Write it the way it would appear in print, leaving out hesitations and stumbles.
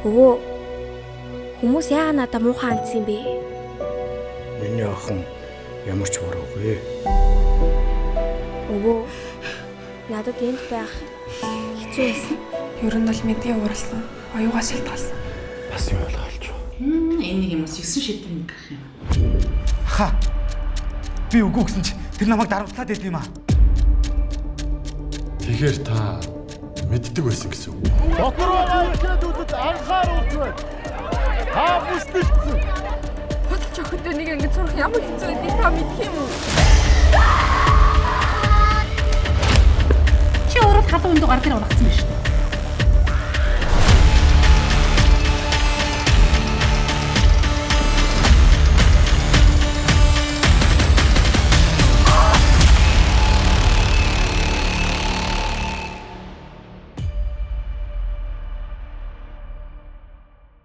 Өвөө, хүмүүс яагаад надад муухай хандсан юм бэ? Миний охин ямар ч буруугүй. Өвөө, надад энд байх хэцүү байсан. Ер нь бол мэдээ уралсан. Оюугаа шалтгаалсан. Бас юм болгоолж. Энэ нэг юм бас 9 шидэм гэх юм. Ха. Би үгүй гэсэн чи тэр намайг дарамтлаад байд юм аа. Тэгэхээр та мэддэг байсан гэсэн үг. Дотор ихэдүүдэд анхааруулж байна. Та бүсдэгцэн. Худалч охинтой нэг ингэж сурах ямар хэцүү байдгийг та мэдэх юм уу? Чи өөрөө халуун өндөө гар дээр унагцсан байна шүү дээ.